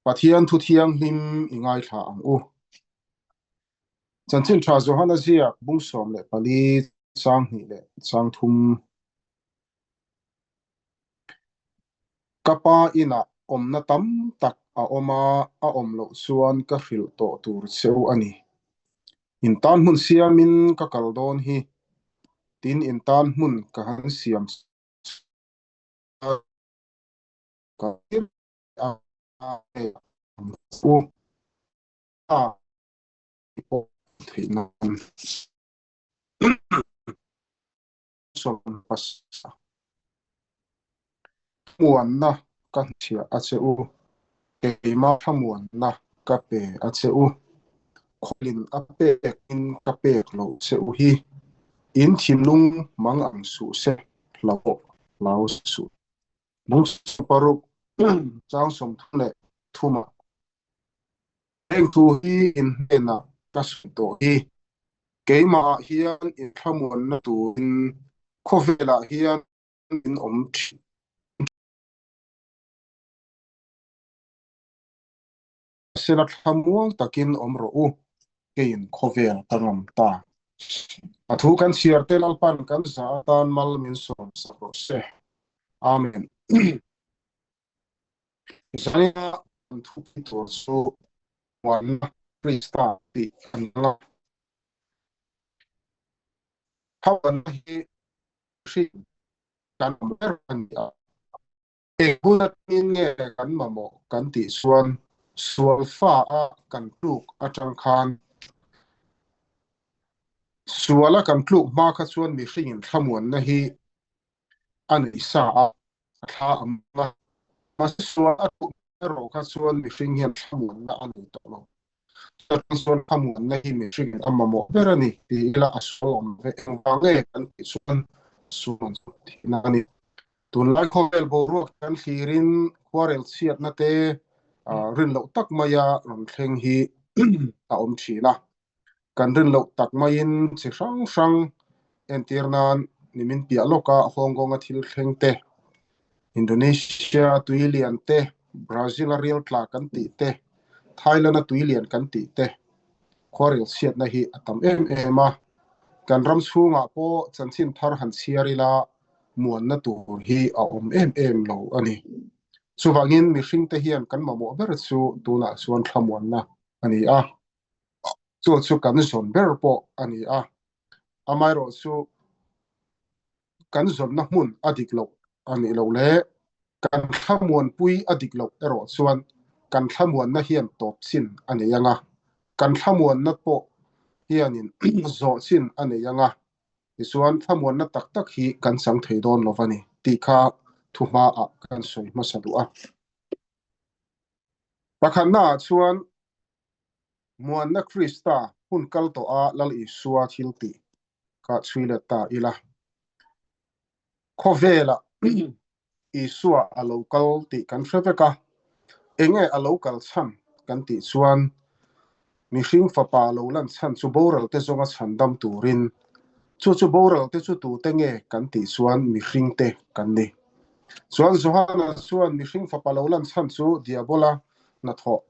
Pathian thu thianghlim i ngaithla ang u. Chanchin Tha Johana ziak bung 14 chang hnih leh chang thum. Ka pa inah awmna tam tak a awm a, a awm loh chuan ka hrilh tawh tur che u a ni. In tan hmun siamin ka kal dawn hi, tin in tan hmun ka han siam ka a u a pawh theih nan sawmpasa Thlamuanna ka hnuchhiah a che u, keima thlamuanna ka pe a che u. Khawlin a pekin ka pek loh che u hi, in thinlung mang ang suh se, hlau pawh hlau suh. Bung 60 chang 33 ah Heng thu hi in hnenah ka sawi tawh hi, keimahah hian in thlamuanna turin khawvelah hian in awm thin. Sela thlamuang takin awm rawh u, keiin khawvel ka ngam ta. A thu kan chhiar te Lalpan kan za atan mal min sawm sak rawh se. Amen. Zaina kan thupui tur chu Muanna Krista tih a ni ang a. Thlamuanna hi hrin kan awm ber a ni a. Eng hun atangin nge kan mamawh kan tih chuan sual fa a kan tluk atang khan sual a kan tluk hma kha chuan mihringin thlamuanna hi a nei sa a, a thla a mang a. Mahse sual a tluk erawh kha chuan mihring hian thlamuanna a nei tawh lo. Chutah chuan thlamuanna hi mihringin a mamawh ber a ni ti ila a sual awm ve engvang nge kan tih chuan sual chu thihna a ni. Tunlai khawvel boruak kan thlirin khuarel chhiatna te rin loh tak maia rawn thleng hi a awm thin a. Kan rin loh tak maiin chi hrang hrang entir nan nimin piah lawka Hong Kong-a thil thleng te, Indonesia tui lian te, Brazil-a rial tla kan tih te, Thailand-a tui lian kan tih te, khuarel chhiatna hi a tam em em a. Kan ram chhungah pawh chanchin thar han chhiar ila muanna tur hi a awm em em lo a ni. Chuvangin mihringte hian kan mamawh ber chu tunah chuan thlamuanna a ni a. Chu chu kan zawn ber pawh a ni a, amaherawh chu kan zawnna hmun a dik loh a nih loh leh kan thlamuanpui a dik loh erawh chuan kan thlamuanna hian tawp chin a nei ang a, kan thlamuanna pawh hianin zawh chin a nei ang a, tichuan thlamuanna tak tak hi kan chang thei dawn lo va ni tih kha thuhmaah kan sawi hmasa duh a. Pakhatnaah chuan Muanna Krista hun kal tawh a Lal Isua thil tih kha chhui let ta ila. Khawvelah Isua a lo kal tih kan hre vek a, enge a lo kal chhan kan tih chuan mihring fapa lo lan chhan chu boral te zawnga chhan dam turin, chu chu boral te chu tute nge kan tih chuan mihring te kan ni. Chuan Johana chuan mihring fapa lo lan chhan chu Diabola hnathawh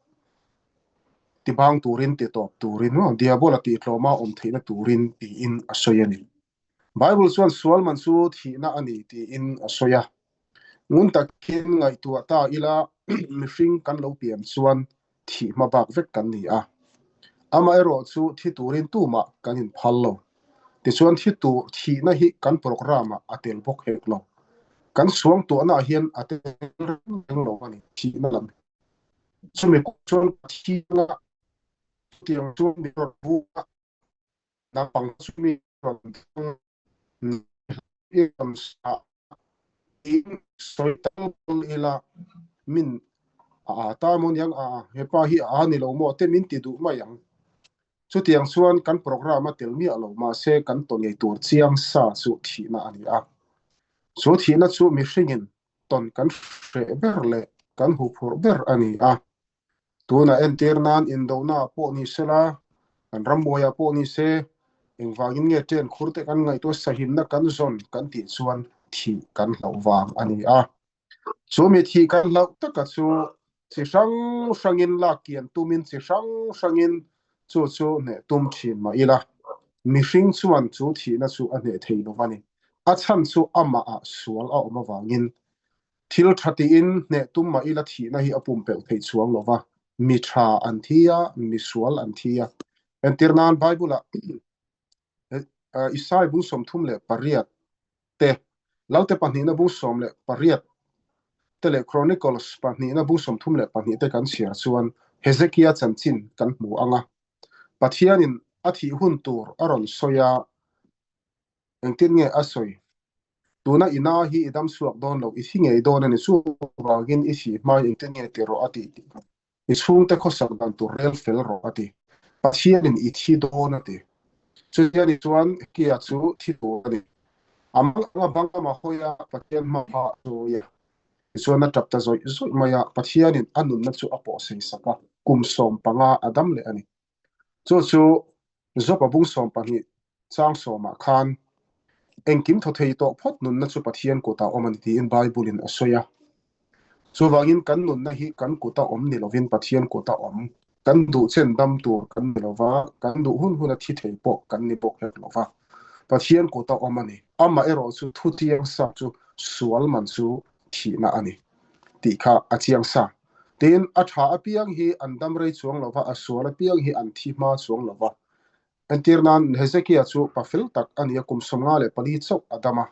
ti bang turin, ti tawp turin, Diabola tih tlawma awm theihna turin tiin a sawi a ni. Bible chuan sual man chu thihna a ni tiin a sawi a. Ngun takin ngaihtuah ta ila mihring kan lo pian chuan thih hma bak vek kan ni a. Amaherawh chu thi turin tumah kan inphal lo. Tichuan thi tur thihna hi kan programme-ah a tel bawk hek lo. Kan suangtuahnaah hian a tel reng reng lo a ni thihna lam hi. Chumi kawng chuan Pathiana chutiang chuan mi rawn vuk a, naupang chu mi rawn thang i rawn sa tiin sawi tal tal ila min a a ta maw niang a hepa hi a a ni lo maw te min ti duh mai ang. Chutiang chuan kan programme a tel miah lo mahse kan tawn ngei tur chiang sa chu thihna a ni a. Chu thihna chu mihringin tawn kan hreh ber leh kan huphurh ber a ni a. Tunah entir nan indohnaah pawh ni se la, kan rambuaiah pawh ni se, engvangin nge ṭen khur te kan ngaihtuah sahimna kan zawn kan tih chuan thih kan hlauh vang a ni a. Chu mi thih kan hlauh taka chu. Chi hrang hrangin lak kian tumin chi hrang hrangin chu chu hneh tum thin mah ila, mihring chuan chu thihna chu a hneh thei lo a ni. A chhan chu amahah sual a awm avangin thil tha tiin hneh tum mah ila thihna hi a pumpelh theih chuang lo va, mi tha an thi a, mi sual an thi a. Entir nan Bible-ah Isai bung 38 te, Lalte pahnihna bung 18 te leh Chronicles pahnihna bung 32 te kan chhiar chuan Hezekia chanchin kan hmu ang a. Pathianin a thih hun tur a rawn sawi a, engtin nge a sawi? Tuna i na hi i dam chhuak dawn lo, i thi ngei dawn a ni, chuvangin i thih hmai engtin nge ti rawh a tih tih kha. I chhungte khawsak dan tur rel fel rawh a ti. Pathianin i thi dawn a ti. Chutia ni chuan Hekia chu thi tur a ni. A mang anga bang lama hawi a, Pathian hma kha a chawi a. Tichuan a tap ta zawih zawih mai a, Pathianin a nunna chu a pawh sei sak a, kum 15 a dam leh a ni. Chu chu Job-a bung 12 chang sawmah khan engkim thaw thei tawh phawt nunna chu Pathian kutah awm a ni tiin Bible-in a sawi a. Chuvangin kan nunna hi kan kuta awm ni lovin Pathian kuta awm, kan duh chen dam tur kan ni lova, kan duh hun huna thi thei pawh kan ni bawk hek lova, Pathian kuta awm a ni. Amaherawh chu thu chiang sa chu sual man chu thihna a ni tih kha a chiang sa. Tin, a tha apiang hi an dam rei chuang lova, a sual apiang hi an thi hma chuang lova. Entir nan, Hezekia chu pa fel tak a ni a, kum 54 chauh a dam a.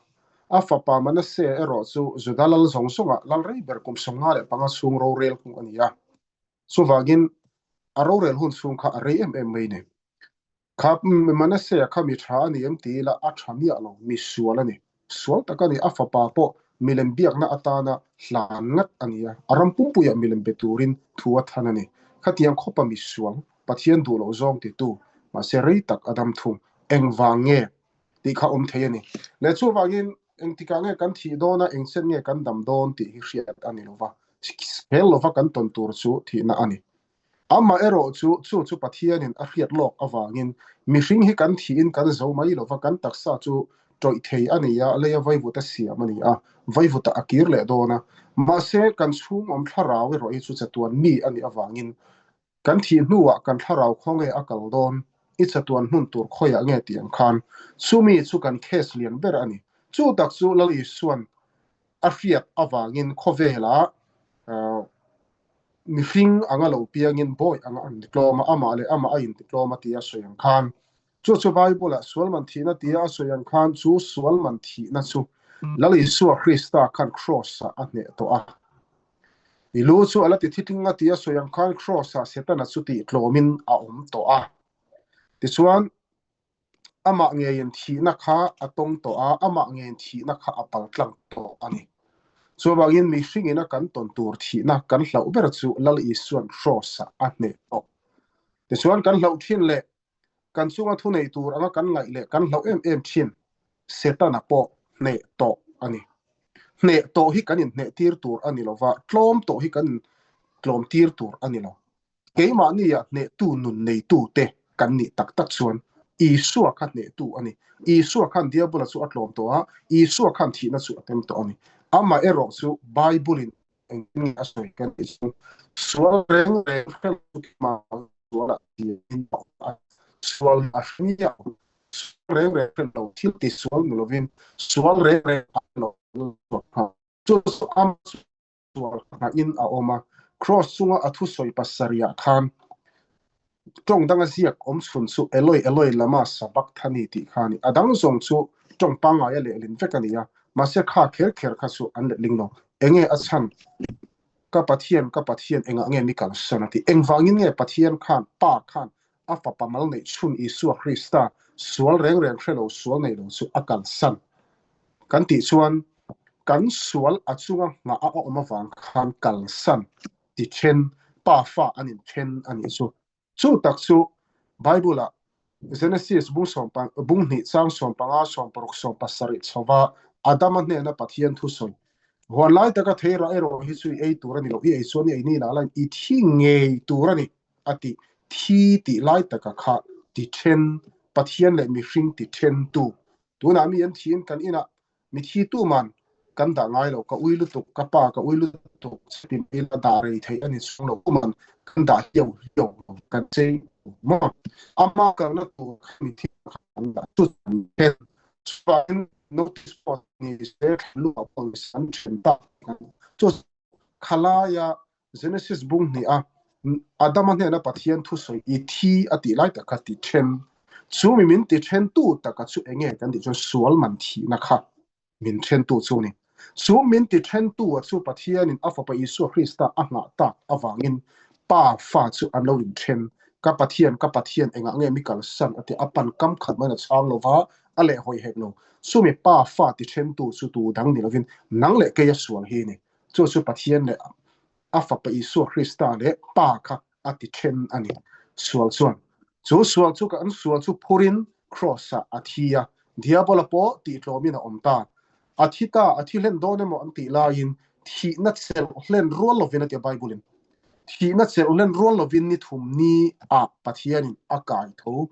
A fapa Manasseh erawh chu Juda lal zawng zawnga lal rei ber kum 55 chhung rorel hung a ni a. Chuvangin, a rorel hun chhung kha a rei em em mai ni. Kha Manasseh-a kha mi tha a ni em ti ila a tha miah lo, mi sual a ni. Sual tak a ni, a fapa pawh milem biakna atana hlan ngat a ni a, a ram pumpuiah milem be turin thu a than a ni. Khatiang khawpa mi sual, Pathian duh loh zawng titu, mahse rei tak a dam thung, engvang nge tih kha awm thei a ni. Leh chuvangin engtikah nge kan thih dawn a, engchen nge kan dam dawn tih hi hriat a ni lova, hel lova kan tawn tur chu thihna a ni. Amah erawh chu, chu chu Pathianin a hriat lawk avangin mihring hi kan thihin kan zo mai lova, kan taksa chu tawih thei a ni a, leia vaivut a siam a ni a, vaivutah a kir leh dawn a. Mahse, kan chhungawm thlarau erawh hi chu chatuan mi a nih avangin kan thih hnuah kan thlarau khaw nge a kal dawn, i chatuan hmun tur khawiah nge tih ang khan chumi chu kan case lian ber a ni. Chu tak chu Lal Isuan a hriat avangin khawvelah Mihring anga lo piangin bawi anga an tlawm a, amah leh amah a intitlawm a tia sawi ang khan, chu chu Bible-ah sual man thihna tia a sawi ang khan chu sual man thihna chu Lal Isua Krista khan Kraws-ah a hneh tawh a. I lu chu a la ti thitling a tia sawi ang khan Kraws-ah Setana chu tihtlawmin a awm tawh a. Tichuan, Amah ngeiin thihna kha a tawng tawh a, amah ngeiin thihna kha a paltlang tawh a ni. Chuvangin mihringin a kan tawn tur thihna kan hlauh ber chu Lal Isuan Kraws-ah a hneh tawh. Tichuan kan hlauh thin leh kan chunga thunei tur anga kan ngaih leh kan hlauh em em thin Setana pawh hneh tawh a ni. Hneh tawh hi kan inhneh tir tur a ni lova, tlawm tawh hi kan intlawm tir tur a ni lo. Keimahnia hnehtu nun neitute kan nih tak tak chuan Isua kha hnehtu a ni. Isua khan Diabola chu a tlawm tawh a, Isua khan thihna chu a tem tawh a ni. Amaherawh chu Bible-in engtin nge a sawi kan tih chuan sual reng reng hre lo chu keimah sualah thiamin a awm a, sual a hre miah lo, sual reng reng hre lo, thil ti sual ni lovin sual reng reng a hre lo nghal. Chu chu ama sual hnahin a awm a, Kraws chunga a thusawi pasarihah khan tawng danga ziak awm chhun chu Eloi, Eloi, lama sabachthani tih kha a ni. A dang zawng chu tawng pangngaia lehlin vek a ni a, mahse kha kher kher kha chu an letling lo. Enge a chhan? Ka Pathian, ka Pathian, engah nge mi kalsan a ti? Engvangin nge Pathian khan, Pa khan a fapa mal neih chhun Isua Krista sual reng reng hre lo, sual nei lo chu a kalsan? Kan tih chuan kan sual a chunga nghah a awm avang khan kalsan ti then pa fa an in then a nih chu. Chu tak chu Bible-ah Genesis bung sawm bung hnih chang 15 60 70 chhova Adama hnena Pathian thu sawi huan lai taka thei rah erawh hi chu i ei tur a ni lo, i ei chuan i ei ni lah lain i thi ngei tur a ni a ti. Thi tih lai taka kha ti then Pathian leh mihring ti then tu Tunah mi an thiin kan inah mi thi tu man. kan dah ngai lo, ka ui lutuk, ka pa ka ui lutuk che ti mai ila dah rei theih a ni chhung lo, kuman kan dah hliau hliau lo, kan chei lo maw? Ama kalna tur kha mi thil kha kan dah chu an then. Chuvangin notice board ni se thlanluah pawh ni se an then tak ang. Chu khalaia Genesis bung hnih a Adama hnena Pathian thusawi i thi a tih lai tak kha ti then. Chu mi min ti then tu taka chu enge kan tih chuan sual man thihna kha min then tu chu ni. Chu min ti then tu a chu Pathianin a fapa Isua Krista a nghah tak avangin Pa fa chu an lo in then. Ka Pathian, ka Pathian engah nge mi kalsan a ti a pan kam khat maiin a chhang lo va, a lehhawi hek lo. Chumi Pa fa ti then tu chu tu dang ni lovin nang leh kei a sual hi ni. Chu chu Pathian leh a Fapa Isua Krista leh Pa kha a ti then a ni. Sual chuan chu sual chu kan sual chu phurin Kraws-ah a thi a, Diabola pawh tihtlawmin a awm ta. A thi ta, a thi hlen dawn emaw an tih laiin thihna chelh hlen rual lovin a ti a Bible-in. Thihna chelh hlen rual lovin ni thum ni ah Pathianin a kai tho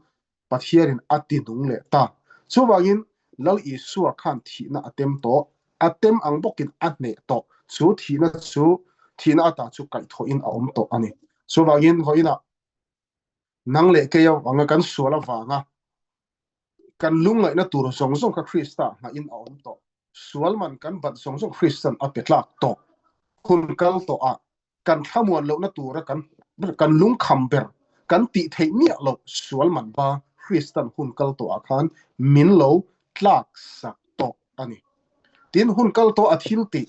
Pathianin a ti nung leh ta. Chuvangin Lal Isua khan thihna a tem tawh, a tem ang bawkin a hneh tawh. Chu thihna chu thihna ata chu kaihthawhin a awm tawh a ni. Chuvangin vawiinah nang leh kei avanga kan sual avanga kan lungngaihna tur zawng zawng kha Krista nghahin a awm tawh. Sual man kan bat zawng zawng Kristan a pe tlak tawh. Hun kal tawhah kan thlamuan lohna tura kan kan lungkham ber kan tih theih miah loh sual man ba Kristan hun kal tawhah khan min lo tlak sak tawh a ni. Tin, hun kal tawh a thil tih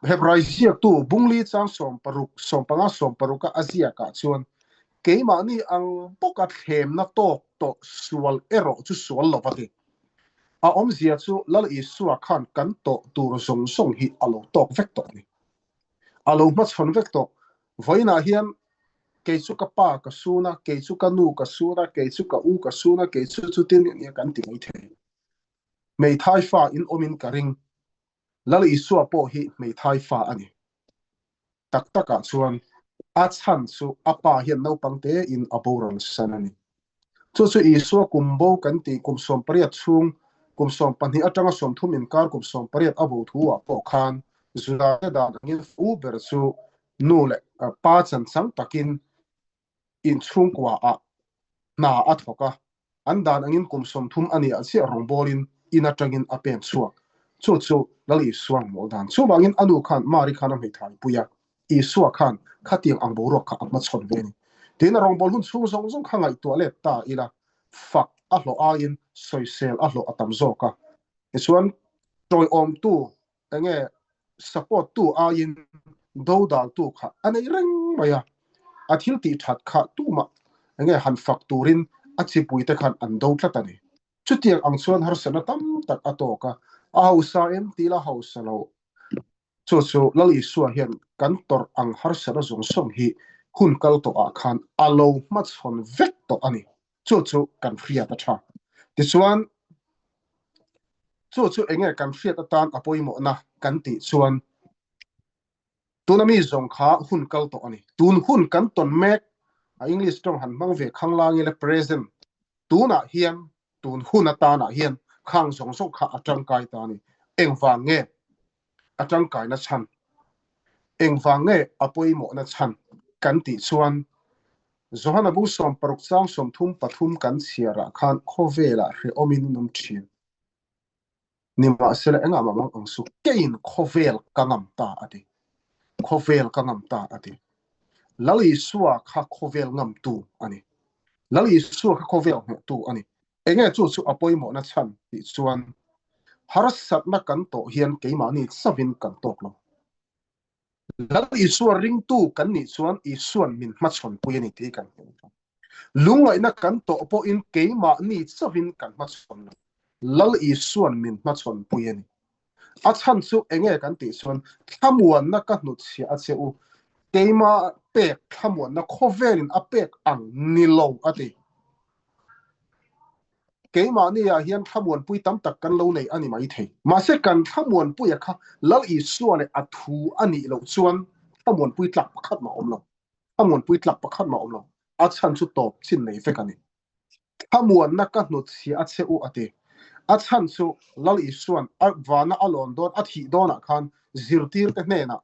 Hebrai ziaktu Bungli chang 16, 15, 16 a a ziakah chuan keimahni ang bawka thlemna tawk tawh sual erawh chu sual lo va ti. A awmzia chu Lal Isua khan kan tawh tur zawng zawng hi a lo tawk vek tawh a ni. A lo hmachhawn vek tawh. Vawiinah hian kei chu ka pa ka sun a, kei chu ka nu ka sun a, kei chu ka u ka sun a, kei chu chutin nia kan ti mai thei. Hmeithai fa in awmin ka ring. Lal Isua pawh hi hmeithai fa a ni. Tak takah chuan a chhan chu a pa hian naupang tein a boral san a ni. Chu chu Isua kum bo kan tih kum 18 chhung, kum 12 atanga 30 inkar kum 18 a bo thu ah pawh khan Juda-te dan angin fu ber chu nu leh pa chanchang takin inchhungkua ah hna a thawk a, an dan angin kum 30 a nih ah chiah rawngbawlin in atangin a pen chhuak. Chu chu Lal Isua mawl dan. Chuvangin a nu khan Mari khan a hmeithai pui a, Isua khan khatiang ang boruak kha a hmachhawn ve a ni. Tin, a rawngbâwl hun chhung zawng zawng kha ngaihtuah let ta ila, fak a hlawh aiin sawisel a hlawh a tam zawk a. Tichuan, tawiawmtu enge support tu aiin dodaltu kha a nei reng mai a. A thil tih that kha tumah enge han fak turin a chipuite khan an do tlat a ni. Chutiang ang chuan harsatna tam tak a tawk a, a hausa em tih la hausa lo. Chu chu Lal Isua hian kan tawrh ang harsatna zawng zawng hi hun kal tawhah khan a lo hmachhawn vek tawh a ni. Chu chu kan hriat a tha. Tichuan, chu chu enge kan hriat atan a pawimawhna kan tih chuan tuna mi zawng kha hun kal tawh a ni. Tun hun kan tawn mek, a English tawng han hmang ve khanglang ila present, tunah hian tun hun atanah hian khang zawng zawng kha a tangkai ta a ni. Engvang nge a tangkaina chhan? Engvang nge a pawimawhna chhan kan tih chuan Johana bung 60 chang 33 kan chhiarah khan khawvelah hrehawmin in awm thin. Nimahsela engah mah mang ang su, keiin khawvel ka ngam ta a ti. Khawvel ka ngam ta a ti. Lal Isua kha khawvel ngamtu a ni. Lal Isua kha khawvel hnehtu a ni. Enge chu chu a pawimawhna chhan tih chuan harsatna kan tawh hian keimahni chavin kan tawk lo. Lal Isua ringtu kan nih chuan Isuan min hmachhawn pui a ni tih kan hmu. Lungngaihna kan tawh pawhin keimahni chavin kan hmachhawn lo. Lal Isuan min hmachhawn pui a ni. A chhan chu enge kan tih chuan thlamuanna ka hnutchhiah a che u. Keima pek thlamuanna khawvelin a pek ang ni lo a ti. Keimahni ah hian thlamuanpui tam tak kan lo nei a ni mai thei. Mahse kan thlamuanpuia kha Lal Isua leh a thu a nih loh chuan thlamuanpui tlak pakhat mah a awm lo. Thlamuanpui tlak pakhat mah a awm lo. A chhan chu tawp chin nei vek a ni. Thlamuanna ka hnutchhiah a che u a ti. A chhan chu Lal Isua'n a vana a lawn dawn, a thih dawnah khan zirtirte hnenah,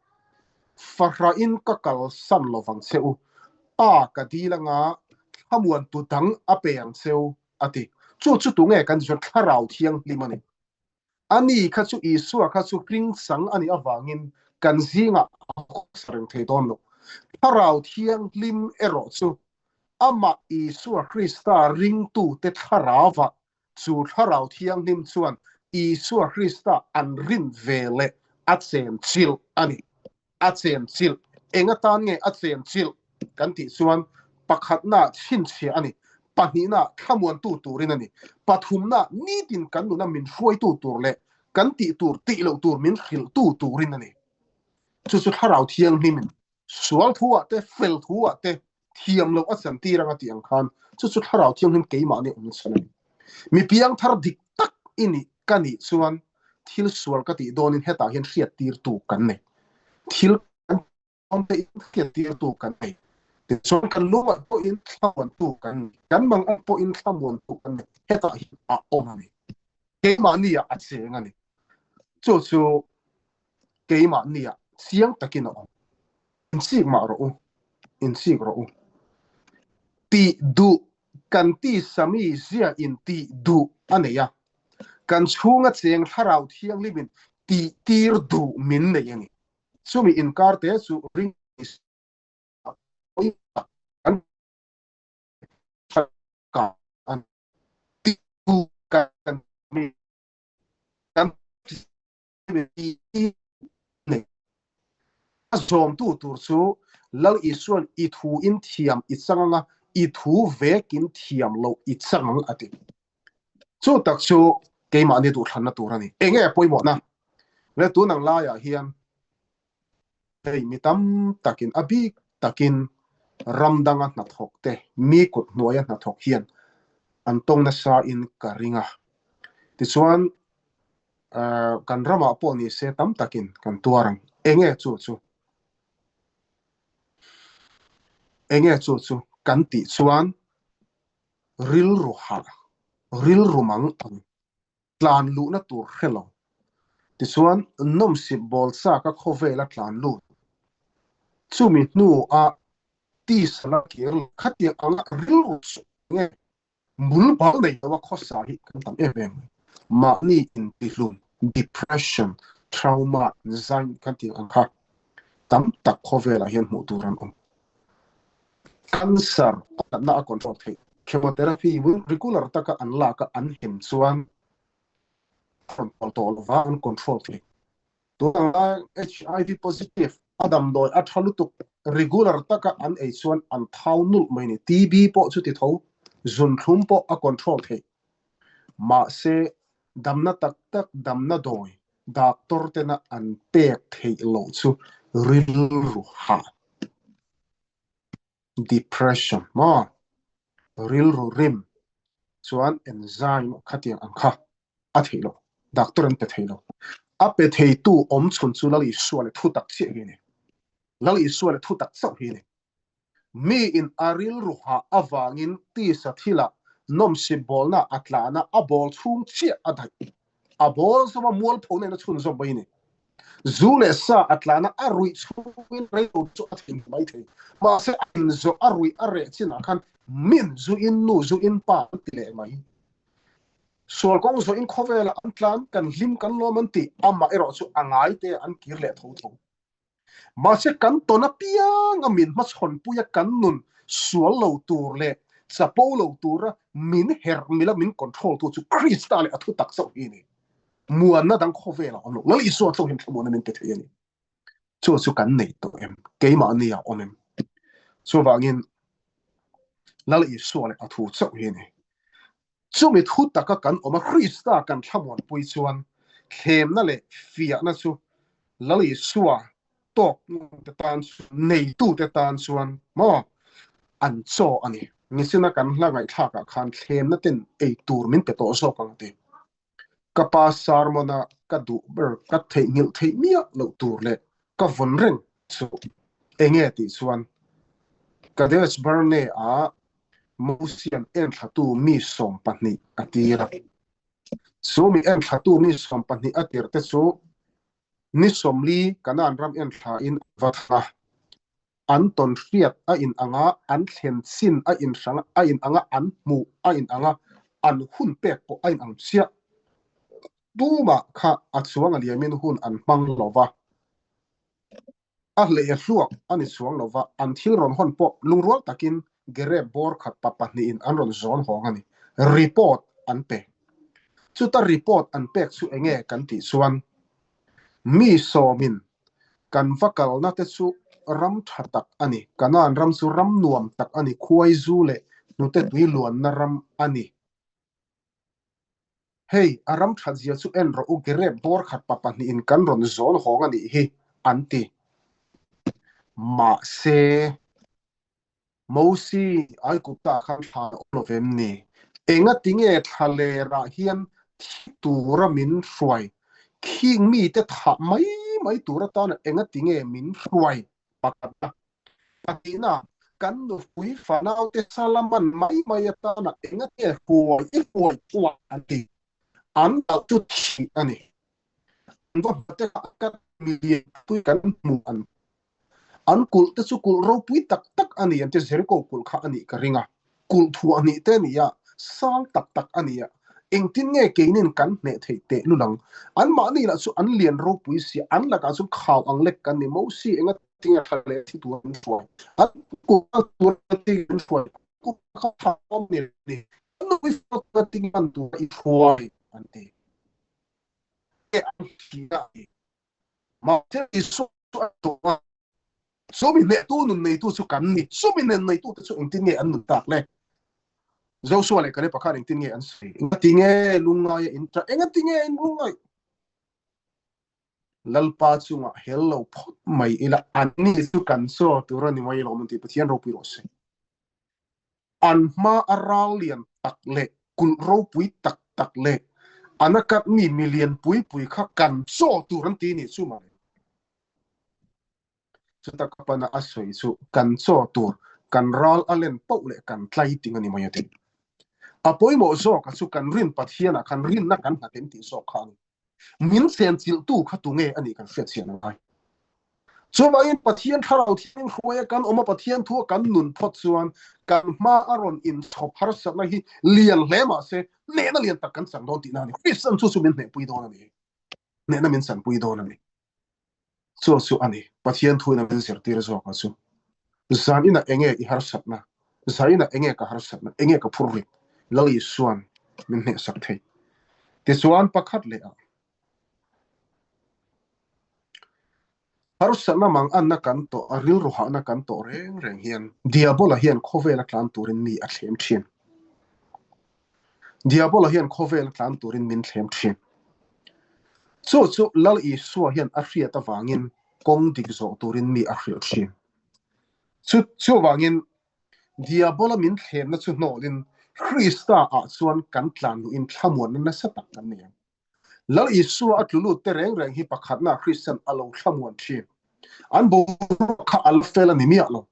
Fahrahin ka kalsan lovang che u, Pa ka dil anga thlamuantu dang a pe ang che u, a ti. Chu chu tunge kan zir Thlarau Thianghlim a ni. Ani kha chu Isua kha chu hringchang a nih avangin kan zingah a khawsa reng thei dawn lo. Thlarau Thianghlim erawh chu amah Isua Krista ringtute thlarauvah chu Thlarau Thianghlim chuan Isua Krista an rin ve leh a chen chilh a ni. A chen chilh. Eng atan nge a chen chilh kan tih chuan pakhatna chhinchhiah a ni, pahnihna thlamuantu turin a ni, pathumna nitin kan nuna min hruaitu tur leh kan tih tur tih loh tur min hrilhtu turin a ni. Chu chu Thlarau Thianghlimin Sual thu ah te, fel thu ah te thiam loh a chantir anga tih ang khan chu chu Thlarau Thianghlim keimahni awm chhan a ni. Mi piangthar dik tak i nih ka nih chuan thil sual ka tih dawnin hetah hian hriattirtu kan nei. Thil kan dawn te in hriattirtu kan nei. Tichuan kan lungah pawhin thlamuantu kan nei. Kan mangang pawhin thlamuantu kan nei. Hetah hian a awm a ni. Keimahni ah a cheng a ni. Chu chu keimahni ah chiang takin a awm. Insik mah rawh u, insik rawh u. Tih duh kan tisa mi zia in tih duh a nei a, kan chhunga cheng Thlarau Thianghlimin tih tir duh min nei a ni. Chumi inkar te chu ring kan kan tih duh kan mi kan nei. A zawmtu tur chu Lal Isua'n i thu in thiam i chang anga i thu vekin thiam loh i chang ang a ti. Chu tak chu keimahni duhthlanna tur a ni. Enge a pawimawhna? Le tun ang laiah hian hei mi tam takin a bik takin ram danga hnathawk te, mi kut hnuaia hnathawk hian an tawng nasa in ka ring a. Tichuan kan ramah pawh ni se tam takin kan tuar ang. Enge chu chu? Enge chu chu kan tih chuan rilru hah, rilru mang ang tlan luhna tur hre lo. Tichuan nawmsip bawl chak a khawvel a tlan lut. Chumi hnu a tisa la kir lo khatiang anga rilru suh nge Bul bal nei lo a khawsa hi kan tam em em mai. Mahni intihlum, depression, trauma, anxiety kan tih ang kha tam tak khawvelah hian hmuh tur an awm. Cancer a natna a control theih. Chemotherapy regular taka an lak a an hem chuan a rawn pawl tawh lova an control thei. Tunah HIV positive a damdawi a tha lutuk regular taka an ei chuan an thau nulh mai ni. TB pawh chuti tho, zunthlum pawh a control theih. Mahse, damna tak tak damna dawi doctor tena an pek theih loh chu rilru hah, depression maw, rilru rim chuan enzyme khatiang ang kha a theih lo. Doctor an pe thei lo. A pe theitu awm chhun chu Lal Isua leh thutak chiah hi a ni. Lal Isua leh thutak chauh hi a ni. Mi in a rilru hah avangin tisa thilah nawmsip bawlna a tlana a bawl chhung chiah a daih. A bawl zawma mualpho nena chhun zawm mai a ni. Zu leh sa a tlana a ruih chhungin reilo chu a thei mai thei. Mahse a inzawh a ruih a reh chinah khan min zu in nu zu in pa an ti leh mai. Sual kawng zawhin khawvelah an tlan, kan hlim kan lawm an ti, amah erawh chu a ngai te an kir leh tho tho. Mahse kan tawn apianga min hmachhawnpuia kan nun sual lo tur leh chapo lo tura min herh mila min control tu chu Krista leh a thutak chauh hi a ni. Muanna dang khawvelah a awm lo. Lal Isua chauh hian thlamuanna min pe thei a ni. Chu chu kan nei tawh em? Keimahni ah awm em? Chuvangin Lal Isua leh a thu chauh hi a ni. Chumi thu taka kan awm a, Krista kan thlamuanpui chuan thlemna leh fiahna chu Lal Isua tawk te tan chuan, neitute tan chuan maw an chaw a ni. Nichina kan hla ngaihthlakah khan thlemna ten ei tur min pe tawh zawk ang a ti. Ka pa sermon-a ka duh ber, ka theihnghilh theih miah loh tur leh ka vawn reng chu enge tih chuan Kadesh Barnea-a Mosian enthlatu mi 12 a tir a. Chu mi enthlatu mi 20 a tirhte chu ni 40 Kanaan ram enthlain an va thang a. An tawn hriat a in ang a, an thlen chin a in hrang a in ang a, an hmuh a in ang a, an hun pek pawh a in ang chiah. Tumah kha a chuang a liamin hun an hmang lo va. A hlei a hluak a ni chuang lo va, an thil rawn hawn pawh lungrual takin Gereb bawr khat pa pahnihin an rawn zawn hawng a ni. Report an pe. Chuta report an pek chu enge kan tih chuan mi sawmin kan va kalna te chu ram tha tak a ni, Kanaan ram chu ram nuam tak a ni, khuai zu leh hnute tui luanna ram a ni. Hei, a ram that zia chu en rawh u, Gereb bawr khat pa pahnihin kan rawn zawn hawng a nih hi, an ti. Mahse, Mosi, Aigupta khan thla a awm lo vem ni? Engatinge thla lerah hian thi tura min hruai? Khing mite thah mai mai tur atana engatinge min hruai? Pakhatna. Pahnihna, kan nupui fanaute sala man mai mai atana engatinge hruai i hruai thuah an ti. An kalh chu thih a ni. An va hmate kha kan milian pui kan hmu an An kulh te chu kulh ropui tak tak a ni an ti, Jericho kulh kha a nih ka ring a. Kulh thuah hnih te a ni a, sang tak tak a ni a. Engtin nge keinin kan hneh theih teh lul ang? Anmahni lah chu an lian ropui si, an lakah chuan khau ang lek kan ni. Mosi enga tinge tha leh thi tur an hruai? An kulh kal tur a tinge an hruai? Kulh kha tha awm ni ni. An nupui fapa tur a tinge man tur a i hruai? An ti. Nge an hria a ni? Mahse Isua chu a tawng a, Chumi hnehtu nun neitu chu kan ni. Chumi nen neitute chu engtin nge an nun tak le? Josua leh Kaleba khan engtin nge an sawi? Engati nge lungngaia in ṭah? Engati nge in lungngaih? Lalpa chungah hel lo phawt mai ila, anni chu kan chaw tur a ni mai lawm an ti. Pathian ropui rawh se. An hma a ral lian tak leh kulh ropui tak tak leh an a kat mi milian pui pui kha kan chaw tur an ti nih chu mawle. Chuta ka pana a sawi chu kan chaw tur kan ral a len poh leh kan tlai ting a ni mai a ti. A pawimawh zawk a chu kan rin Pathian ah khan rinna kan nghat em tih zawk kha a ni. Min chenchilhtu kha tunge a nih kan hriatchhian a ngai. Chuvangin Pathian Thlarau Thianghlim hruaia kan awm a, Pathian thu a kan nun phawt chuan kan hma a rawn inchhawp harsatna hi lian hle mah se hnehna lian tak kan chang dawn tihna a ni. Kristian chu chu min hnehpui dawn a ni. Hnehna min chanpui dawn a ni. Chu chu a ni. Pathian thuin a min zirtir zawk a chu. Zan inah enge i harsatna? Zan inah enge ka harsatna? Enge ka phur rit? Lal Isuan min hnehsak thei. Tichuan pakhat leh ah Harsatna mang anna kan tawh a, rilru hahna kan tawh reng reng hian Diabola hian khawvela tlan turin mi a thlem thin. Diabola hian khawvela tlan turin min thlem thin. Chu chu Lal Isua hian a hriat avangin kawng dik zawh turin mi a hrilh thin. Chu chuvangin Diabola min thlemna chu hnawlin Krista ah chuan kan tlan luhin thlamuanna nasa tak kan nei ang. Lal Isua a tlu lut te reng reng hi pakhatna Kristian a lo thlamuan thin. An boruak kha a la fel a ni miah lo.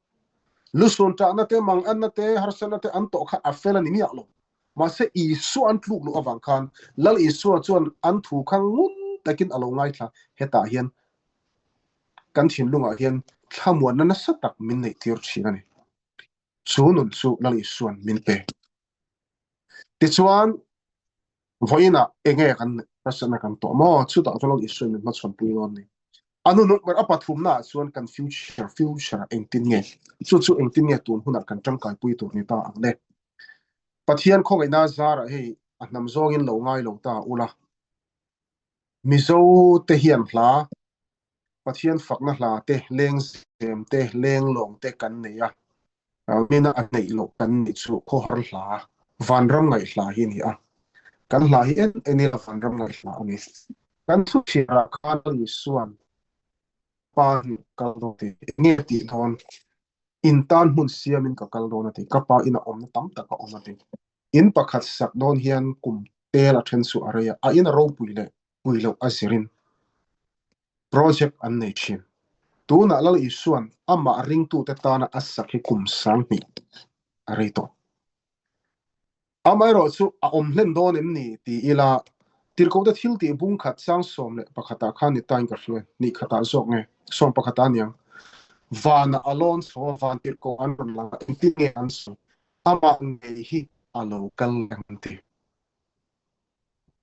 Lusun ṭahna te, manganna te, harsatna te an tawh kha a fel a ni miah lo. Mahse Isua an tluk luh avang khan Lal Isua chuan an thu kha ngun takin a lo ngaithla. Hetah hian kan thinlungah hian thlamuanna nasa tak min neihtir thin a ni. Chu nun chu Lal Isua'n min pe. Tichuan, Vawiinah enge kan harsatna kan tawh maw? Chutah chuan Lal Isuain min hmachhawnpui dawn ni. A nunuk ber a pathumnaah chuan kan future, future ah engtin nge? Chu chu engtin nge tun hunah kan tangkaipui tur ni ta ang le? Pathian khawngaihna zarah hei a hnam zawngin lo ngai lo ta ula. Mizo te hian hla Pathian fakna hla te, lengzem te, lenglawng te kan nei a, mina a neih loh kan nih chu khawhar hla, vanram ngaih hla hi a ni a. Kan hla hi en en ila vanram ngaih hla a ni. Kan thu chhiarah khan Isua'n Pa hi kal dawn tih eng nge tih dawn? In tan hmun siamin ka kal dawn a ti. Ka pa ina awmna tam tak a awm a ti. In pakhat sak dawn hian kum tel a then chu a rei a, a in a ropui leh pui loh a zirin project an nei thin. Tunah Lal Isua'n amah ringtute tana a sak hi kum 2000 a rei tawh. Amaherawh chu a awm hlen dawn em ni ti ila. Tirhkohte thil tih bung khat sang 11ah khan ni tain ka hria, ni khatah zawk nge, sawm pakhatah aniang. Vanah a lawn chho a, van tirhkoh an rawn lang a, engtin nge an sawi? Amah ngei hi a lo kal leh ang an ti.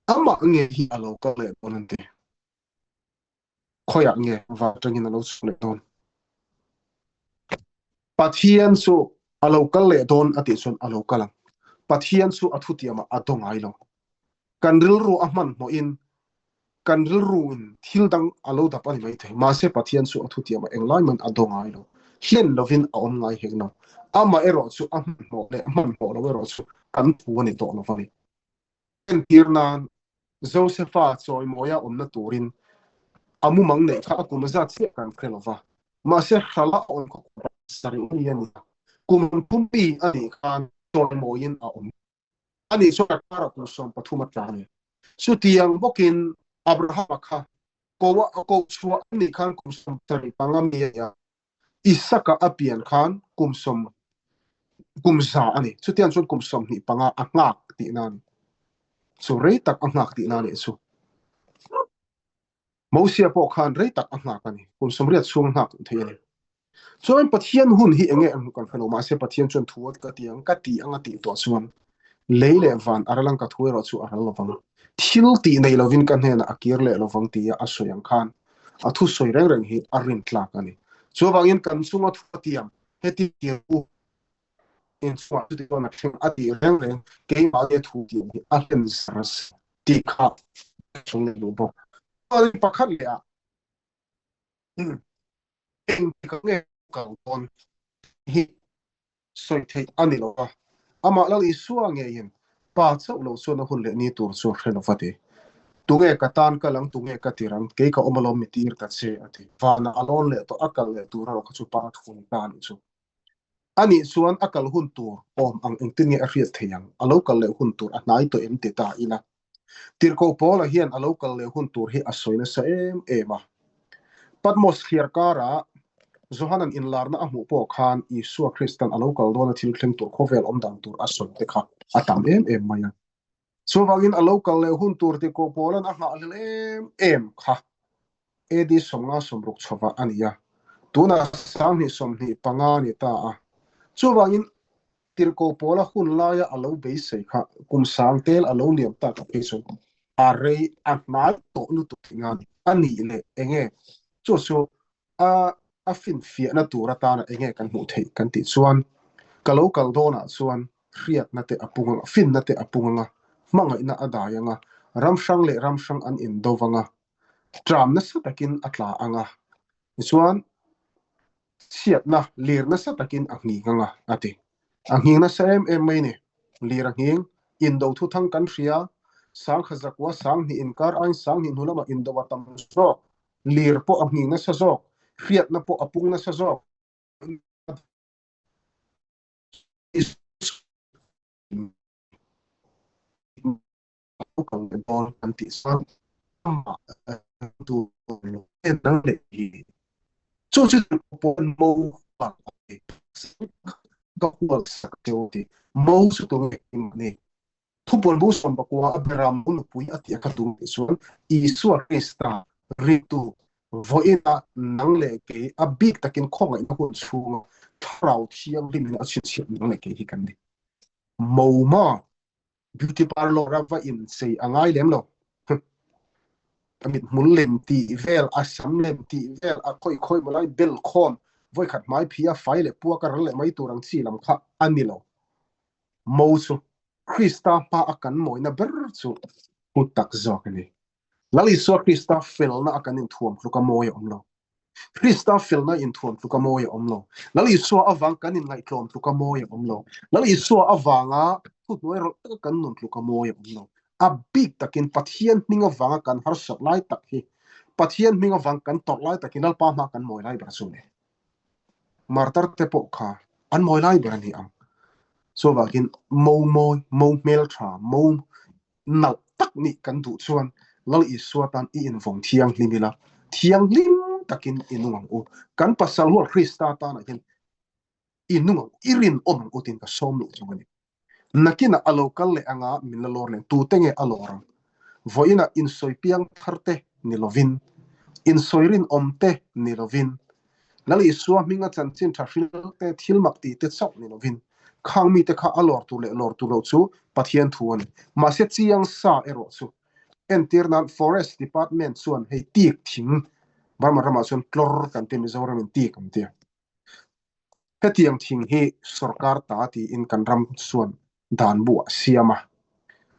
Amah ngei hi a lo kal leh dawn an ti. Khawiah nge van atangin a lo chhuk leh dawn? Pathian chu a lo kal leh dawn a tih chuan a lo kal ang. Pathian chu a thutiamah a daw ngai lo. Kan rilru a hmanhmawhin kan rilruin thil dang a lo dap a ni maithei. Mahse Pathian chu a thutiamah englai mahin a daw ngai lo. Hlen lovin a awm ngai hek lo. Amah erawh chu a hmanhmawh leh a hmanhmawh lo erawh chu kan thu a ni tawh lo va ni. Entir nan Josefa chawimawia awmna turin a mumang neih kha a kum zat chiah kan hre lo va, mahse hrala a awm kha kum pasarih mi a ni a, kum thum mi a nih khan chawimawiin a awm. Ani chuan a karah kum 13 a tla a ni. Chutiang bawkin Abrahama kha ko a koh chhuah a nih khan kum 75 mi a ni a, Isaka a pian khan kum sawm kum za a ni. Chutiang chuan kum 25 a nghak tihna a ni. Chu rei tak a nghak tihna a nih chu. Mosia pawh khan rei tak a nghak a ni. Kum 80 chhung a nghak thei a ni. Chuan Pathian hun hi enge ang kan hre lo. Mahse Pathian chuan thu ka ti ang, ka ti ang a tih tawh chuan lei leh van a ral ang ka thu erawh chu a ral lovang. Thil tih nei lovin ka hnenah a kir leh lovang tia a sawi ang khan a thu sawi reng reng hi a rin tlak a ni. Chuvangin kan chunga thu a tiam heti tir u inchungah chuti chuan a thleng a tih reng reng keimahni thu tiam hi a hlen zar tih kha sawi leh duh bawk. Chuanin pakhat leh ah engtik ah nge kal dawn hi sawi theih a ni lo a, amah Lal Isua ngeiin Pa chauh lo chuan a hun leh ni tur chu a hre lo va ti. Tunge ka tan kal ang, tunge ka tir ang, kei ka awm alawm mi tir ta che a ti. Vanah a lawn leh tawh, a kal leh tur erawh kha chu Pa thu ni ta a nih chu. Anih chuan a kal hun tur awm ang engtin nge a hriat theih ang, a lo kal leh hun tur a hnai tawh em ti ta ila. Tirhkoh Paula hian a lo kal leh hun tur hi a sawi nasa em em a. Patmos thliar karah Johanan inlarna a hmuh pawh khan Isua Kristan a lo kal dawna thil thleng tur khawvel awm dan tur a sawi te kha a tam em em mai a. Chuvangin a lo kal leh hun tur Tirhkoh Paula'n a nghahhlel em em kha AD 50 60 chhovah a ni a. Tunah 2025 a ni ta a. Chuvangin Tirhkoh Paula hun laia a lo beisei kha kum sang tel a lo liam tak a phei chuan a rei a hnai tawh lutuk thei nga a nih leh enge chu chu a a finfiahna tur atana enge kan hmuh theih kan tih chuan ka lo kal dawnah chuan hriatna te a pung anga finna te a pung anga hmangaihna a dai anga ram hrang leh ram hrang an indo anga tram nasa takin a tla anga tichuan Chhiatna lir nasa takin a nghing anga a ti. A nghing nasa em em mai ni. Lir a nghing, indo thuthang kan hria, sangkha zakua 2000 inkar aiin 2000 hnu lamah indo a tam zawk, lir pawh a nghing nasa zawk, hriatna pawh a pung nasa zawk. Kal leh dawn kan tih chuan amah tur lo en dang leh hi chu chu pawh mo hual a ni ka hual sak cheu ti mo chu tu nge ni thupuan bu 19 a beram mo nupui a tih a kha tum tih chuan Isua Krista ringtu vawiina nang leh kei a bik takin khawngaihna hun chhunga thlarau thianghlimin a chhinchhiah nang leh kei hi kan ni mo maw Beauty parlour a va inchei a ngai lem lo. A mithmul lem tih vel, a sam lem tih vel, a khawi khawi maw lai bel khawm, vawikhat hmai phi a fai leh puak a ral leh mai tur ang chi lam kha a ni lo. Mo chu Krista hma a kan mawina ber chu hmu tak zawk a ni. Lal Isua Krista felna a kan inthuam tluk a mawi a awm lo. Krista felna inthuam tluk a mawi a awm lo. Lal Isua avang kan inngaihtlawm tluk a mawi a awm lo. Lal Isua avanga thuhnuai rawlh taka kan nun tluk a mawi a awm lo. A bik takin Pathian hming avanga kan harsat lai tak hi, Pathian hming avang kan tawrh lai tak hi Lalpa hma kan mawi lai ber chu a ni. Martar te pawh kha an mawi lai ber a ni ang. Chuvangin mo mawi, mo hmeltha, mo nalh tak nih kan duh chuan Lal Isua tan i invawng thianghlim ila, thianghlim takin i nung ang u. Kan pasal hual Krista tanah hian i nung ang u, i rinawm ang u tiin ka sawm luh chung a ni. Nakinah a lo kal leh anga min la lawr leh ang, tute nge a lawr ang? Vawiinah insawi piang thar te ni lovin, insawi rinawm te ni lovin, Lal Isua hminga chanchin tha hril te, thil mak tih te chauh ni lovin, khang mite kha a lawr tur leh lawr tur loh chu Pathian thu a ni. Mahse chiang sa erawh chu entir nan Forest Department chuan hei tik thing Burma ramah chuan tlawr kan ti Mizoramin tik an ti a. Hetiang thing hi sorkar ta tiin kan ram chuan dan bu a siam a,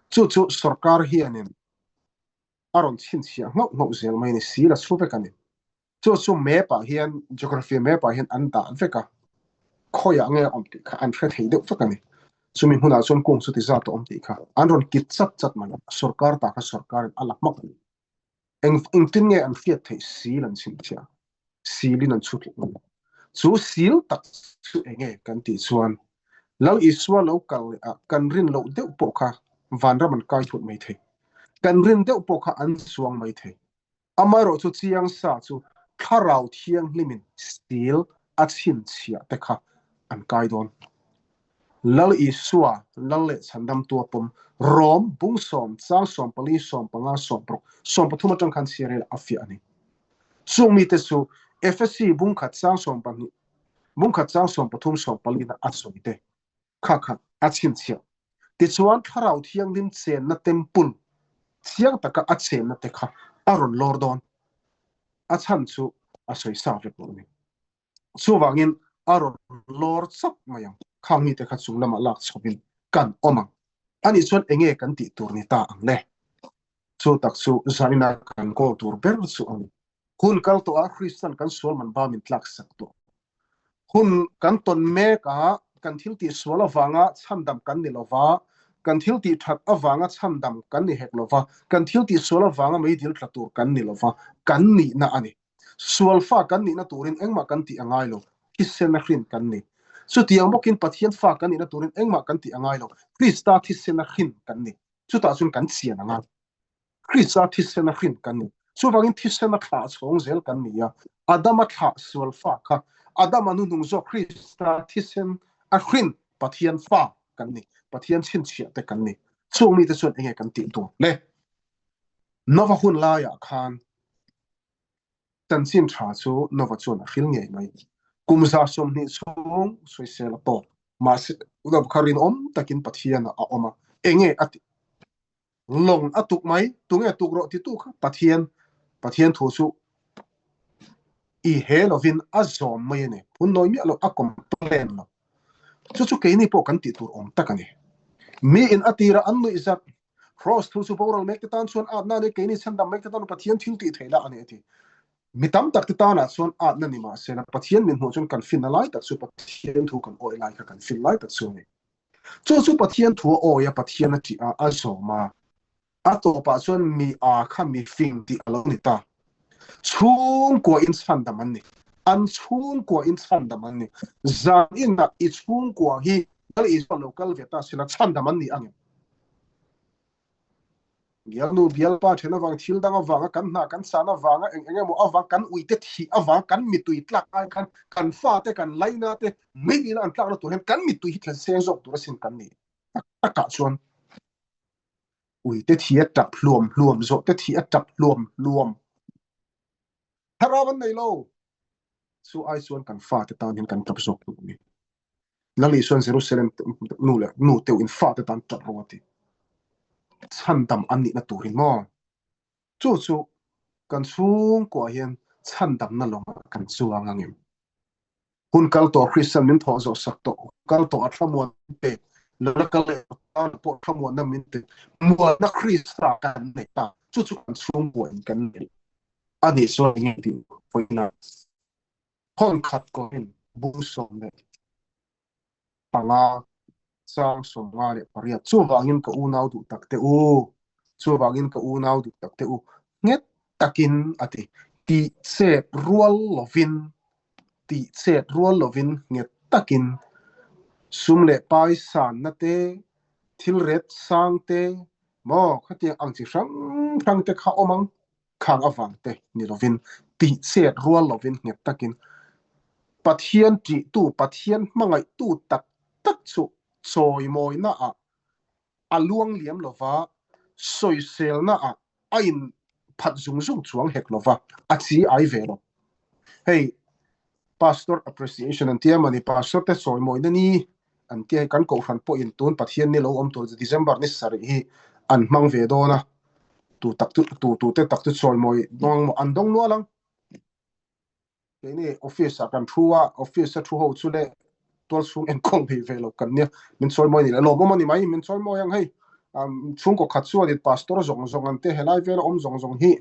chu chu sorkar hianin a rawn chhinchhiah nghauh nghauh zel mai a ni, sil a chhu vek a ni. Chu chu map ah hian, geography map ah hian an dah vek a, khawiah nge a awm tih kha an hre thei deuh vek a ni. Chumi hmunah chuan kung chuti zat a awm tih kha an rawn kit chat chat mai a, sorkar ta kha sorkarin a la hmak a ni. Eng engtin nge an hriat theih sil an chhinchhiah? Silin an chhu tluk mai. Chu sil tak chu enge kan tih chuan Lal Isua lo kal leh ah kan rin loh deuh pawh kha vanram an kai thut mai thei. Kan rin deuh pawh kha an chuang mai thei. Amaherawh chu chiang sa chu Thlarau Thianghlimin sil a chhinchhiah te kha an kai dawn. Lal Isua, Lal leh Chhandamtu a pawm, Rom, bung sawm, chang 14, 15, 16, 13 atang khan chhiar ila a fiah a ni. Chung mite chu Efesi bung khat chang 12, bung khat chang 13, 14 na a sawi te kha kha a chhinchhiah. Tichuan Thlarau Thianghlim chenna temple chiang taka a chenna te kha a rawn lawr dawn. A chhan chu a sawi sa vek lo a ni. Chuvangin a rawn lawr chak mai ang. Khang mite kha chung lamah lak chhawpin kan awm ang. Anih chuan enge kan tih tur ni ta ang le? Chu tak chu zaina kan kawl tur ber chu a ni. Hun kal tawhah Kristian kan sual man ba min tlak sak tawh. Hun kan tawn mek a, kan thil tih sual avanga chhandam kan ni lova, kan thil tih that avanga chhandam kan ni hek lova, kan thil tih sual avanga meidil tla tur kan ni lova, kan nihna a ni. Sual fa kan nihna turin engmah kan tih a ngai lo, thisen a hrin kan ni. Chutiang bawkin Pathian fa kan nihna turin engmah kan tih a ngai lo, Krista thisen a hrin kan ni. Chutah chuan kan chian a ngai. Krista thisen a hrin kan ni. Chuvangin thisen a thlah chhawng zel kan ni a, Adama thlah sual fa kha Adama nuhnung zawk Krista thisen a hrin Pathian fa kan ni, Pathian chhinchhiah te kan ni. Chung mite chuan enge kan tih tur le? Nova hun laiah khan Chanchin tha chu Nova chuan a hril ngei mai. Kum 20 chhung sawisel a tawk. Mahse, Nova kha rinawm takin Pathianah a awm a. Enge a tih? Lawng a tuk mai. Tunge tuk rawh titu kha Pathian. Pathian thu chu i he lovin a zawm mai a ni. Phun nawi miah lo, a complain lo. Chu chu keini pawh kan tih tur awm tak a ni. Miin a tira an nuih zat Cross thu chu boral mek te tan chuan atna a ni, keini chhandam mek te tan Pathian thil tih theihna a ni a ti. Mi tam tak te tanah chuan atna ni mahse la Pathian min hmuh chuan kan finna lai tak chu Pathian thu kan awih lai kha kan fin lai tak chu a ni. Chu chu Pathian thu a awi a, Pathian a ṭih a, a zawm a. A tawpah chuan mi a kha mi fing tih a lo ni ta. Chhungkua in chhandam an ni. An chhungkua in chhandam an ni. Zan inah i chhungkua hi Lal Isua lo kal ve ta sila chhandam an ni ang em? Bialnu bialpa then avang thil dang avanga kan hna kan san avanga eng eng emaw avang kan uite thih avang kan mittui tlak ai khan kan fate kan laina te mai ila an tlakna tur hian kan mittui hi thlen seng zawk tur asin kan ni. Tak takah chuan uite thi a tap hluam hluam zawh te thi a tap hluam hluam. Thlarau an nei lo. Chu ai chuan kan fate tan hian kan tap zawk tur a ni. Lal Isuan Jerusalem nu leh nu teuh in fate tan tap rawh a ti. Chhandam an nihna turin maw? Chu chu kan chhungkuah hian chhandamna lawngah kan chuang angem? Hun kal tawh Kristian min thawh zawh sak tawh, hun kal tawh a thlamuan min pe, lo la kal leh tan pawh thlamuanna min pe, muanna Krista kan nei ta, chu chu kan chhungkua in kan nei a nih chuan enge tih vawiin a hawn khat kawhin bung 15 chang 58 chuvangin ka unau duh tak te u, chuvangin ka unau duh tak te u, nghet takin a ti, tih chet rual lovin, tih chet rual lovin nghet takin sum leh pai sanna te, thil ret sang te, maw khatiang ang chi hrang hrang te kha awm ang. Khang avang te ni lovin, tih chet rual lovin nghet takin Pathian ṭihtu, Pathian hmangaihtu tak tak chu chawimawina ah a luang liam lova. Sawiselna ah a in phat zung zung chuang hek lova, a chi ai ve lo. Hei Pastor Appreciation an tia mawni, Pastor te chawimawina ni an tia hei kan kohhran pawhin tun Pathian ni lo awm tur December ni sarih hi an hmang ve dawn a, tu tak chu tu tu te tak chu chawimawi dawng maw an dawng nual ang. Keini office ah kan thu a, office a thu ho chu leh tual chhung enkawl nei ve lo kan nia, min chawimawi ni leh lawmawm a ni mai, min chawimawi ang hei. Chhungkaw khat chuanin pastor zawng zawng an te helai vela awm zawng zawng hi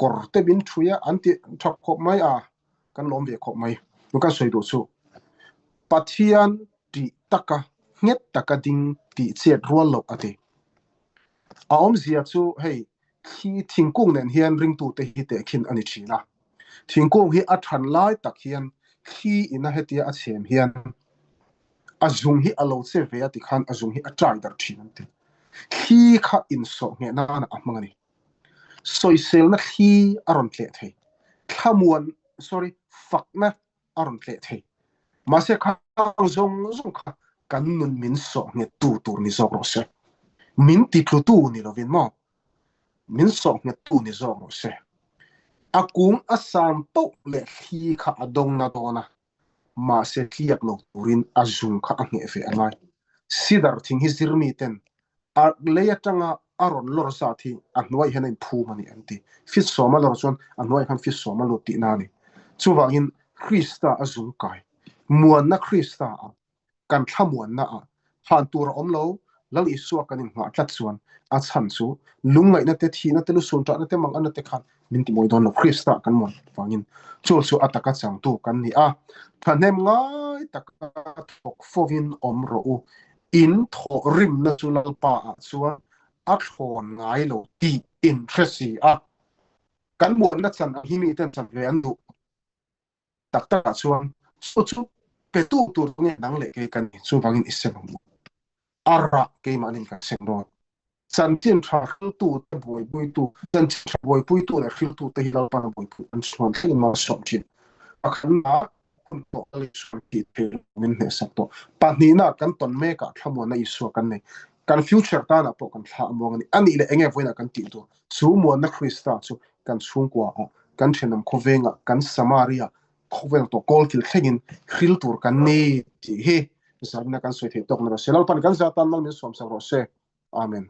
kawr te min thui a an ti tha khawp mai a, kan lawm ve khawp mai. Chu kan sawi duh chu Pathian tih taka nghet taka ding tih chet rual loh a ti. A awmzia chu hei thli thingkung nen hian ringtute hi tehkhin a ni thin a. Thingkung hi a than lai tak hian thli ina hetia a chhem hian a zung hi a lo che ve a tikhan a zung hi a chai darh thin an ti. Thli kha insawh ngheh nana a hmang a ni. Sawiselna thli a rawn tleh thei. Thlamuan, sorry, fakna a rawn tleh thei. Mahse khang zawng zawng kha kan nun min sawh nghettu tur ni zawk rawh se. Min titlutu ni lovin maw? Min sawh nghettu ni zawk rawh se. A kung a san poh leh thli kha a dawng na dawn a, mahse tliak lo turin a zung kha a ngheh ve a ngai. Sidar thing hi zirmi ten A lei atanga a rawn lawr zat hi a hnuaiah hian a inphum a ni an ti. Fit sawm a lawr chuan a hnuaiah khan fit sawm a lut tihna a ni. Chuvangin Krista a zung kai. Muanna Krista ah, kan thlamuanna ah phan tur a awm lo, Lal Isua kan inngah tlat chuan a chhan chu lungngaihna te, thihna te, lusun tahna te, manganna te khan min ti mawi dawn lo. Krista kan muan vangin chu chu a taka changtu kan ni a, thahnem ngai taka thawk fovin awm rawh u. In thawh rimna chu Lalpa ah chuan a thlawn ngai lo tih in hre si a. Kan muanna chan ang hi miten chan ve an duh tak tak ah chuan chu chu petu tur nge dang leh kei ka ni. Chuvangin i sem ang u. A rah keimahnin kan sem dawn. Chanchin tha hriltute buaipuitu, chanchin tha buaipuitu leh hriltute hi Lalpan a buaipui an chhuan thlengin malsawm thin. Pakhatna, hun tawh kal Isua tih theih lo min hnehsak tawh. Pahnihna, kan tawn mekah thlamuanna Isua kan nei. Kan future tanah pawh kan thla a muang a ni. A nih leh enge vawiinah kan tih tur? Chu muanna Krista chu kan chhungkuaah, kan thenawm khawvengah, kan Samaria khawvel tawh kawlkil thlengin hril tur kan ni tih hi zaina kan sawi theih tawk ni rawh se. Lalpan kan zah tan mal min sawmsak rawh se. Amen.